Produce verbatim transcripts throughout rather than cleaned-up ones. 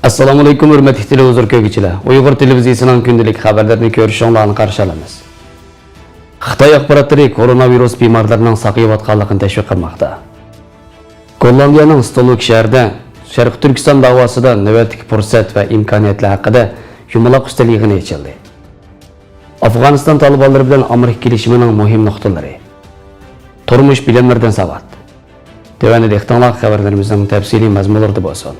ئەسسالامۇئەلەيكۇم، ھۆرمەتلىك تېلېۋىزور كۆرگۈچىلەر! ئۇيغۇر تېلېۋىزىيىسىنىڭ كۈندىلىك خەۋەرلىرىنى كۆرۈشۈڭلارنى قارشى ئالىمىز. خىتاي ئاخباراتلىرى كوروناۋىرۇس بىمارلىرىنىڭ ساقىيىۋاتقانلىقىنى تەشۋىق قىلماقتا. گوللاندىيەنىڭ ستولۋىك شەھىرىدە شەرقىي تۈركىستان داۋاسىدا نۆۋەتتىكى پۇرسەت ۋە ئىمكانىيەتلەر ھەققىدە يۇمىلاق ئۈستەل يىغىنى ئېچىلدى. ئافغانىستان تالىبانلىرى بىلەن ئامېرىكا كېلىشىمىنىڭ مۇھىم نۇقتىلىرى. تۇرمۇش بىلىملىرىدىن ساۋات. تۆۋەندە دىققىتىڭلار خەۋەرلىرىمىزنىڭ تەپسىلىي مەزمۇنلىرىدا بولسۇن.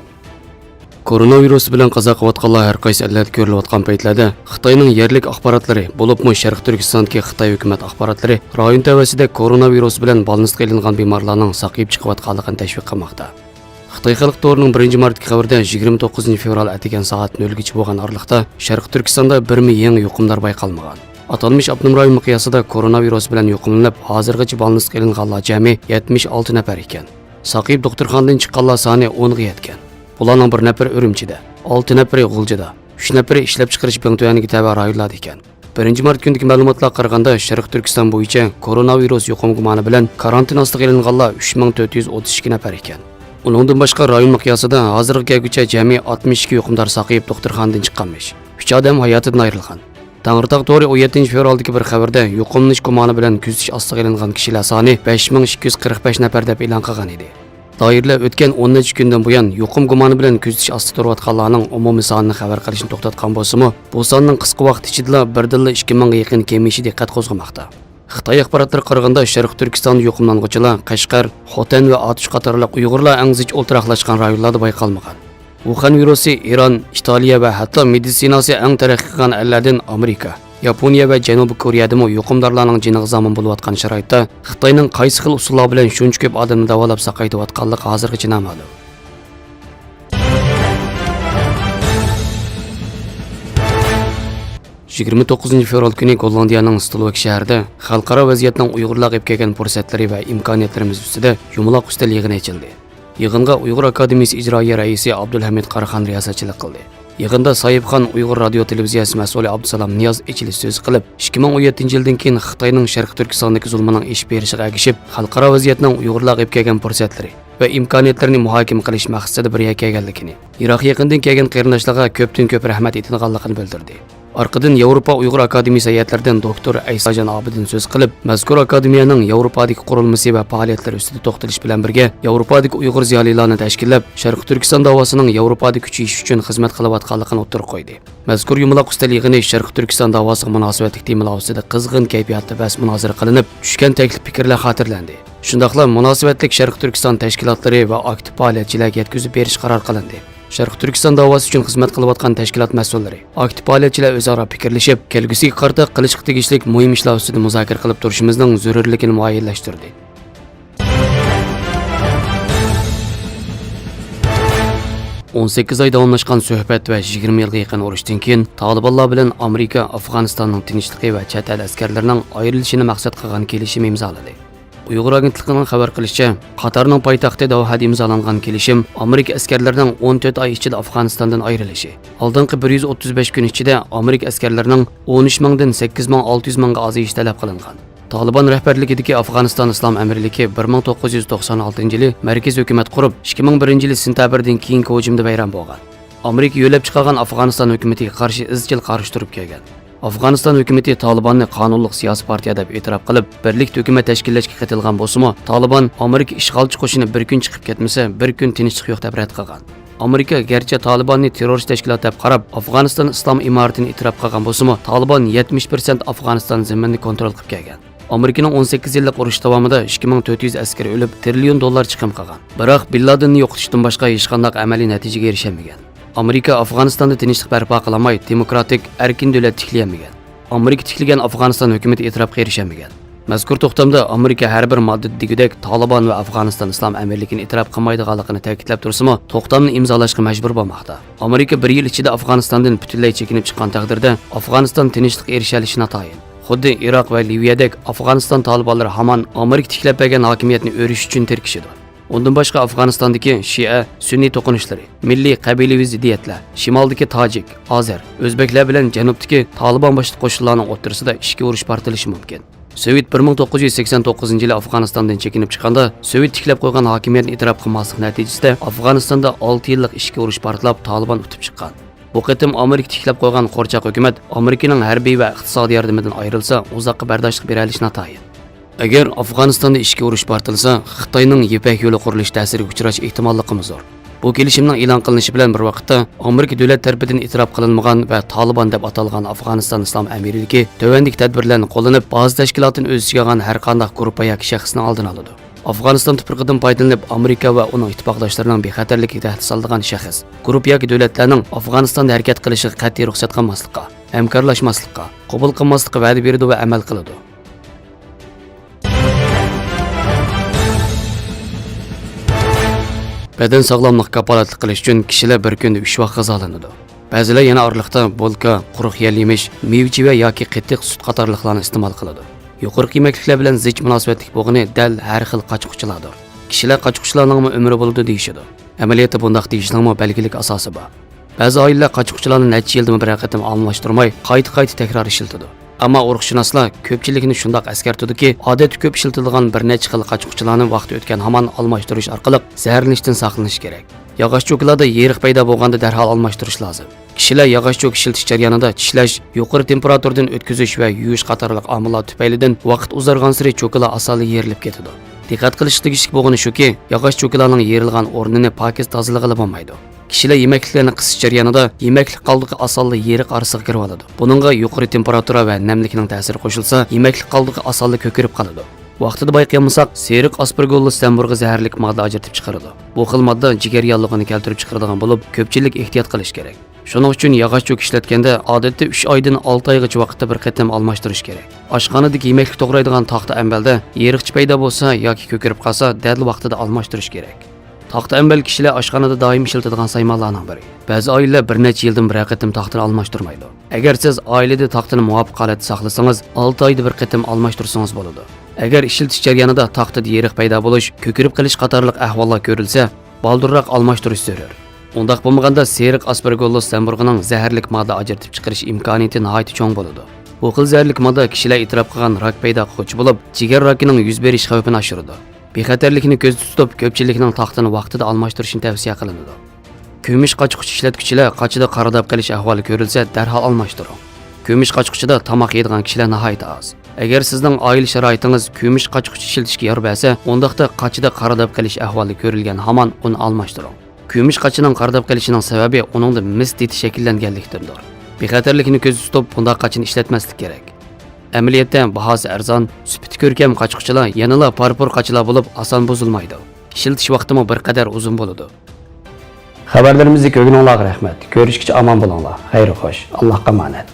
كوروناۋىرۇس بىلەن قازا قىلىۋاتقانلار ھەر قايسى ئەللەردە كۆرۈلۈۋاتقان پەيتلەردە، خىتاينىڭ يەرلىك ئاخباراتلىرى، بولۇپمۇ شەرقىي تۈركىستاندىكى خىتاي ھۆكۈمەت ئاخباراتلىرى رايون تەۋەسىدە كوروناۋىرۇس بىلەن بالنىستقا ئېلىنغان بىمارلارنىڭ ساقىيىپ چىقىۋاتقانلىقىنى تەشۋىق قىلماقتا. خىتاي خەلق تورىنىڭ بىرىنچى مارتتىكى خەۋىرىدە، يىگىرمە توققۇزىنچى فېۋرال ئەتىگەن سائەت نۆلگىچە بولغان ئارىلىقتا شەرقىي تۈركىستاندا بىرمۇ يېڭى يۇقۇمدار بايقالمىغان. ئاتالمىش ئاپتونوم رايون مىقياسىدا كوروناۋىرۇس بىلەن يۇقۇملىنىپ، ھازىرغىچە بالنىستقا ئېلىنغانلار جەمئىي يەتمىش ئالتە نەپەر ئىكەن. ساقىيىپ دوختۇرخانىدىن چىققانلار سانى ئونغا يەتكەن. بۇلارنىڭ بىر نەپىرى ئۈرۈمچىدە، ئالتە نەپىرى غۇلجىدا، ئۈچ نەپىرى ئىشلەپچىقىرىش بىڭتۈەنىگە تەۋە رايونلاردا ئىكەن. بىرىنچى مارت كۈنىدىكى مەلۇماتلارغا قارىغاندا، شەرقىي تۈركىستان بويىچە كوروناۋىرۇس يۇقۇم گۇمانى بىلەن كارانتىن ئاستىغا ئېلىنغانلار ئۈچ مىڭ تۆت يۈز ئوتتۇز ئىككى نەپەر ئىكەن. ئۇنىڭدىن باشقا، رايون مىقياسىدا ھازىرغا كەلگۈچە جەمئىي ئاتمىش ئىككى يۇقۇمدار ساقىيىپ دوختۇرخانىدىن چىققانمىش. ئۈچ ئادەم ھاياتىدىن ئايرىلغان. تەڭرىتاغ تورى ئون يەتتىنچى فېۋرالدىكى بىر خەۋىرىدە يۇقۇملىنىش گۇمانى بىلەن كۆزىتىش ئاستىغا ئېلىنغان كىشىلەر سانى بەش مىڭ ئىككى يۈز قىرىق بەش نەپەر دەپ ئېلان قىلغان ئىدى. دائىرىلەر ئۆتكەن ئون نەچچە كۈندىن بۇيان يۇقۇم گۇمانى بىلەن كۆزىتىش ئاستىدا تۇرۇۋاتقانلارنىڭ ئومۇمىي سانىنى خەۋەر قىلىشنى توختاتقان بولسىمۇ، بۇ ساننىڭ قىسقا ۋاقىت ئىچىدىلا بىردىنلا ئىككى مىڭغا يېقىن كېمىيىشى دىققەت قوزغىماقتا. خىتاي ئاخباراتلىرىغا قارىغاندا، شەرقىي تۈركىستاندا يۇقۇملانغۇچىلار قەشقەر، خوتەن ۋە ئاتۇش قاتارلىق ئۇيغۇرلار ئەڭ زىچ ئولتۇراقلاشقان رايونلاردا بايقالمىغان. ۋۇخەن ۋىرۇسى ئىران، ئىتالىيە ۋە ھەتتا مېدىتسىناسى ئەڭ تەرەققىي قىلغان ئەللەردىن ئامېرىكا، ياپونىيە ۋە جەنۇبىي كورېيەدىمۇ يۇقۇمدارلارنىڭ جېنىغا زامىن بولۇۋاتقان شارائىتتا، خىتاينىڭ قايسى خىل ئۇسۇللار بىلەن شۇنچە كۆپ ئادەمنى داۋالاپ ساقايتىۋاتقانلىقى ھازىرغىچە نامەلۇم. يىگىرمە توققۇزىنچى فېۋرال كۈنى گوللاندىيەنىڭ ستولۋىك شەھىرىدە خەلقئارا ۋەزىيەتنىڭ ئۇيغۇرلارغا ئېلىپ كەلگەن پۇرسەتلىرى ۋە ئىمكانىيەتلىرىمىز ئۈستىدە يۇمىلاق ئۈستەل يىغىنى ئېچىلدى. يىغىنغا ئۇيغۇر ئاكادېمىيىسى ئىجرائىيە رەئىسى ئابدۇلھەمىد قاراخان رىياسەتچىلىك قىلدى. يىغىندا ساھىبخان ئۇيغۇر رادىيو تېلېۋىزىيەسى مەسئۇلى ئابدۇسالام نىياز ئېچىلىش سۆزى قىلىپ، ئىككى مىڭ ئون يەتتىنچى يىلدىن كېيىن خىتاينىڭ شەرقىي تۈركىستاندىكى زۇلمىنىڭ ئېشىپ بېرىشىغا ئەگىشىپ، خەلقئارا ۋەزىيەتنىڭ ئۇيغۇرلارغا ئېلىپ كەلگەن پۇرسەتلىرى ۋە ئىمكانىيەتلىرىنى مۇھاكىمە قىلىش مەقسىتىدە بىر يەرگە كەلگەنلىكىنى، يىراق يېقىندىن كەلگەن قېرىنداشلارغا كۆپتىن كۆپ رەھمەت ئېيتىدىغانلىقىنى بىلدۈردى. ئارقىدىن ياۋروپا ئۇيغۇر ئاكادېمىيىسى ھەيئەتلىرىدىن دوكتور ئەيساجان ئابىدىن سۆز قىلىپ، مەزكۇر ئاكادېمىيەنىڭ ياۋروپادىكى قۇرۇلمىسى ۋە پائالىيەتلىرى ئۈستىدە توختىلىش بىلەن بىرگە، ياۋروپادىكى ئۇيغۇر زىيالىيلارنى تەشكىللەپ، شەرقىي تۈركىستان داۋاسىنىڭ ياۋروپادا كۈچىيىش ئۈچۈن خىزمەت قىلىۋاتقانلىقىنى ئوتتۇرىغا قويدى. مەزكۇر يۇمىلاق ئۈستەل يىغىنى شەرقىي تۈركىستان داۋاسىغا مۇناسىۋەتلىك تېمىلار ئۈستىدە قىزغىن كەيپىياتتا بەس مۇنازىرە قىلىنىپ، چۈشكەن تەكلىپ پىكىرلەر خاتىرىلەندى. شۇنداقلا مۇناسىۋەتلىك شەرقىي تۈركىستان تەشكىلاتلىرى ۋە ئاكتىپ پائالىيەتچىلەرگە يەتكۈزۈپ بېرىش قارار قىلىندى. شەرقىي تۈركىستان داۋاسى ئۈچۈن خىزمەت قىلىۋاتقان تەشكىلات مەسئۇللىرى، ئاكتىپ پائالىيەتچىلەر ئۆزئارا پىكىرلىشىپ، كەلگۈسىگە قارىتا قىلىشقا تېگىشلىك مۇھىم ئىشلار ئۈستىدە مۇزاكىرە قىلىپ تۇرۇشىمىزنىڭ زۆرۈرلۈكىنى مۇئەييەنلەشتۈردى. ئون سەككىز ئاي داۋاملاشقان سۆھبەت ۋە يىگىرمە يىلغا يېقىن ئۇرۇشتىن كېيىن، تالىبانلار بىلەن ئامېرىكا ئافغانىستاننىڭ تىنچلىقى ۋە چەت ئەل ئەسكەرلىرىنىڭ ئايرىلىشىنى مەقسەت قىلغان كېلىشىم ئىمزالىدى. ئۇيغۇر ئاگېنتلىقىنىڭ خەۋەر قىلىشىچە، قاتارنىڭ پايتەختى دوھادا ئىمزالانغان كېلىشىم ئامېرىكا ئەسكەرلىرىنىڭ ئون تۆت ئاي ئىچىدە ئافغانىستاندىن ئايرىلىشى، ئالدىنقى بىر يۈز ئوتتۇز بەش كۈن ئىچىدە ئامېرىكا ئەسكەرلىرىنىڭ ئون ئۈچ مىڭدىن سەككىز مىڭ ئالتە يۈز مىڭغا ئازىيىشى تەلەپ قىلىنغان. تالىبان رەھبەرلىكىدىكى ئافغانىستان ئىسلام ئەمىرلىكى بىر مىڭ توققۇز يۈز توقسان ئالتىنچى يىلى مەركىزىي ھۆكۈمەت قۇرۇپ، ئىككى مىڭ بىرىنچى يىلى سېنتەبىردىن كېيىنكى ھۇجۇمدا ۋەيران بولغان. ئامېرىكا يۆلەپ چىقارغان ئافغانىستان ھۆكۈمىتىگە قارشى ئىزچىل قارشى تۇرۇپ كەلگەن. ئافغانىستان ھۆكۈمىتى تالىباننى قانۇنلۇق سىياسىي پارتىيە دەپ ئېتىراپ قىلىپ، بىرلىكتە ھۆكۈمەت تەشكىللەشكە قېتىلغان بولسىمۇ، تالىبان ئامېرىكا ئىشغالچى قوشۇنى بىر كۈن چىقىپ كەتمىسە، بىر كۈن تىنچلىق يوق دەپ رەت قىلغان. ئامېرىكا گەرچە تالىباننى تېررورچى تەشكىلات دەپ قاراپ، ئافغانىستان ئىسلام ئىمارىتىنى ئېتىراپ قىلغان بولسىمۇ، تالىبان يەتمىش پىرسەنت ئافغانىستان زېمىنىنى كونترول قىلىپ كەلگەن. ئامېرىكىنىڭ ئون سەككىز يىللىق ئۇرۇش داۋامىدا ئىككى مىڭ تۆت يۈز ئەسكەر ئۆلۈپ، تىرىليون دوللار چىقىم قىلغان. بىراق، بىن لادىننى يوقىتىشتىن باشقا ھېچقانداق ئەمەلىي نەتىجىگە ئېرىشەلمىگەن. ئامېرىكا ئافغانىستاندا تىنچلىق بەرپا قىلالماي، دېموكراتىك، ئەركىن دۆلەت تىكلىيەلمىگەن. ئامېرىكا تىكلىگەن ئافغانىستان ھۆكۈمىتى ئېتىراپقا ئېرىشەلمىگەن. مەزكۇر توختامدا ئامېرىكا ھەر بىر ماددىدا دېگۈدەك تالىبان ۋە ئافغانىستان ئىسلام ئەمىرلىكىنى ئېتىراپ قىلمايدىغانلىقىنى تەكىتلەپ تۇرسىمۇ، توختامنى ئىمزالاشقا مەجبۇر بولماقتا. ئامېرىكا بىر يىل ئىچىدە ئافغانىستاندىن پۈتۈنلەي چېكىنىپ چىققان تەقدىردە، ئافغانىستان تىنچلىققا ئېرىشەلىشى ناتايىن. خۇددى ئىراق ۋە لىۋىيەدەك ئافغانىستان تالىبانلىرى ھامان ئامېرىكا تىكلەپ بەرگەن ھاكىمىيەتنى ئۆرۈش ئۈچۈن تىركىشىدۇ. ئۇندىن باشقا، ئافغانىستاندىكى شىئە، سۈنئىي توقۇنۇشلىرى، مىللىي قەبىلىۋى زىددىيەتلەر، شىمالدىكى تاجىك، ئازەر، ئۆزبەكلەر بىلەن جەنۇبتىكى تالىبان باشلىق قوشۇنلارنىڭ ئوتتۇرىسىدا ئىچكى ئۇرۇش پارتلىشى مۇمكىن. سوۋېت بىر مىڭ توققۇز يۈز سەكسەن توققۇزىنچى يىلى ئافغانىستاندىن چېكىنىپ چىققاندا، سوۋېت تىكلەپ قويغان ھاكىمىيەتنى ئېتىراپ قىلماسلىق نەتىجىسىدە ئافغانىستاندا ئالتە يىللىق ئىچكى ئۇرۇش پارتلاپ، تالىبان ئۇتۇپ چىققان. بۇ قېتىم ئامېرىكا تىكلەپ قويغان قورچاق ھۆكۈمەت ئامېرىكىنىڭ ھەربىي ۋە ئىقتىسادىي ياردىمىدىن ئايرىلسا، ئۇزاققا بەرداشلىق بېرەلىشى ناتايىن. ئەگەر ئافغانىستاندا ئىچكى ئۇرۇش پارتلىسا، خىتاينىڭ يىپەك يولى قۇرۇلۇشى تەسىرىگە ئۇچراش ئېھتىماللىقىمۇ زور. بۇ كېلىشىمنىڭ ئېلان قىلىنىشى بىلەن بىر ۋاقىتتا، ئامېرىكا دۆلەت تەرىپىدىن ئېتىراپ قىلىنمىغان ۋە تالىبان دەپ ئاتالغان ئافغانىستان ئىسلام ئەمىرلىكى تۆۋەندىكى تەدبىرلەرنى قوللىنىپ، بازا تەشكىلاتىنى ئۆز ئىچىگە ئالغان ھەر قانداق گۇرۇپپا ياكى شەخسنىڭ ئالدىنى ئالىدۇ. ئافغانىستان تۇپرىقىدىن پايدىلىنىپ، ئامېرىكا ۋە ئۇنىڭ ئىتتىپاقداشلىرىنىڭ بىخەتەرلىكىگە تەھدىت سالىدىغان شەخس، گۇرۇپپا ياكى دۆلەتلەرنىڭ ئافغانىستاندا ھەرىكەت قىلىشىغا قەتئىي رۇخسەت قىلماسلىققا، ھەمكارلاشماسلىققا، قوبۇل قىلماسلىققا ۋەدە بېرىدۇ ۋە ئەمەل قىلىدۇ. بەدەن ساغلاملىقىغا كاپالەتلىك قىلىش ئۈچۈن كىشىلەر بىر كۈندە ئۈچ ۋاق غىزالىنىدۇ. بەزىلەر يەنە ئارىلىقتا بولكا، قۇرۇق يەل-يېمىش، مېۋە-چېۋە ياكى قېتىق سۈت قاتارلىقلارنى ئىستېمال قىلىدۇ. يۇقىرىقى يېمەكلىكلەر بىلەن زىچ مۇناسىۋەتلىك بولغىنى دەل ھەر خىل قاچا-قۇچىلاردۇر. كىشىلەر قاچا-قۇچىلارنىڭمۇ ئۆمرى بولىدۇ دېيىشىدۇ. ئەمەلىيەتتە بۇنداق دېيىشنىڭمۇ بەلگىلىك ئاساسى بار. بەزى ئائىلىلەر قاچا-قۇچىلارنى نەچچە يىلدىمۇ بىرەر قېتىم ئالماشتۇرماي، قايتا-قايتا تەكرار ئىشلىتىدۇ. ئەمما ئۇرۇقشۇناسلار كۆپچىلىكنى شۇنداق ئەسكەرتىدۇكى، ئادەتتە كۆپ ئىشلىتىدىغان بىر نەچچە خىل قاچا-قۇچىلارنى ۋاقتى ئۆتكەن ھامان ئالماشتۇرۇش ئارقىلىق زەھەرلىنىشتىن ساقلىنىش كېرەك. ياغاچ چوكىلاردا يېرىق پەيدا بولغاندا دەرھال ئالماشتۇرۇش لازىم. كىشىلەر ياغاچ چوكا ئىشلىتىش جەريانىدا چىشلەش، يۇقىرى تېمپېراتۇرىدىن ئۆتكۈزۈش ۋە يۇيۇش قاتارلىق ئامىللار تۈپەيلىدىن ۋاقىت ئۇزارغانسېرى چوكىلار ئاسانلا يېرىلىپ كېتىدۇ. دىققەت قىلىشقا تېگىشلىك بولغىنى شۇكى، ياغاچ چوكىلارنىڭ يېرىلغان ئورنىنى پاكىز تازىلىغىلى بولمايدۇ. كىشىلەر يېمەكلىكلەرنى قىسىش جەريانىدا يېمەكلىك قالدۇقى ئاسانلا يېرىق ئارىسىغا كىرىۋالىدۇ. بۇنىڭغا يۇقىرى تېمپېراتۇرا ۋە نەملىكنىڭ تەسىرى قوشۇلسا، يېمەكلىك قالدۇقى ئاسانلا كۆكىرىپ قالىدۇ. ۋاقتىدا بايقىيالمىساق، سېرىق ئاسپىرگوللۇس زەمبۇرۇغى زەھەرلىك ماددا ئاجرىتىپ چىقىرىدۇ. بۇ خىل ماددا جىگەر ياللۇغىنى كەلتۈرۈپ چىقىرىدىغان بولۇپ، كۆپچىلىك ئېھتىيات قىلىش كېرەك. شۇنىڭ ئۈچۈن ياغاچ چوكا ئىشلەتكەندە، ئادەتتە ئۈچ ئايدىن ئالتە ئايغىچە ۋاقىتتا بىر قېتىم ئالماشتۇرۇش كېرەك. ئاشخانىدىكى يېمەكلىك توغرايدىغان تاختا ئەمبەلدە يېرىقچە پەيدا بولسا ياكى كۆكىرىپ قالسا، دەل ۋاقتىدا ئالماشتۇرۇش كېرەك. تاختا ئەمبەل كىشىلەر ئاشخانىدا دائىم ئىشلىتىدىغان سايمانلارنىڭ بىرى. بەزى ئائىلىلەر بىر نەچچە يىلدىن بىرەر قېتىم تاختىنى ئالماشتۇرمايدۇ. ئەگەر سىز ئائىلىدە تاختىنى مۇۋاپىق ھالەتتە ساقلىسىڭىز، ئالتە ئايدا بىر قېتىم ئالماشتۇرسىڭىز بولىدۇ. ئەگەر ئىشلىتىش جەريانىدا تاختىدا يېرىق پەيدا بولۇش، كۆكىرىپ قېلىش قاتارلىق ئەھۋاللار كۆرۈلسە، بالدۇرراق ئالماشتۇرۇش زۆرۈر. ئۇنداق بولمىغاندا، سېرىق ئاسپىرگوللۇس زەمبۇرۇغىنىڭ زەھەرلىك ماددا ئاجرىتىپ چىقىرىش ئىمكانىيىتى ناھايىتى چوڭ بولىدۇ. بۇ خىل زەھەرلىك ماددا كىشىلەر ئېتىراپ قىلغان راك پەيدا قىلغۇچى بولۇپ، جىگەر راكىنىڭ يۈز بېرىش خەۋپىنى ئاشۇرىدۇ. بىخەتەرلىكنى كۆزدە تۇتۇپ، كۆپچىلىكنىڭ تاختىنى ۋاقتىدا ئالماشتۇرۇشنى تەۋسىيە قىلىنىدۇ. كۆمۈش قاچا-قۇچا ئىشلەتكۈچىلەر قاچىدا قارىداپ قېلىش ئەھۋالى كۆرۈلسە، دەرھال ئالماشتۇرۇڭ. كۆمۈش قاچا-قۇچىدا تاماق يەيدىغان كىشىلەر ناھايىتى ئاز. ئەگەر سىزنىڭ ئائىلە شارائىتىڭىز كۆمۈش قاچا-قۇچا ئىشلىتىشكە يار بەرسە، ئۇنداقتا قاچىدا قارىداپ قېلىش ئەھۋالى كۆرۈلگەن ھامان ئۇنى ئالماشتۇرۇڭ. كۆمۈش قاچىنىڭ قارىداپ قېلىشىنىڭ سەۋەبى ئۇنىڭدا مىس دېتى شەكىللەنگەنلىكتىندۇر. بىخەتەرلىكنى كۆزدە تۇتۇپ، بۇنداق قاچىنى ئىشلەتمەسلىك كېرەك. ئەمەلىيەتتە، باھاسى ئەرزان، سۈپىتى كۆركەم قاچا-قۇچىلار يەنىلا پارپۇر قاچىلار بولۇپ، ئاسان بۇزۇلمايدۇ. ئىشلىتىش ۋاقتىمۇ بىر قەدەر ئۇزۇن بولىدۇ. خەۋەرلىرىمىزنى كۆرگىنىڭلارغا رەھمەت. كۆرۈشكىچە ئامان بولۇڭلار. خەير خوش. ئاللاھقا ئامانەت.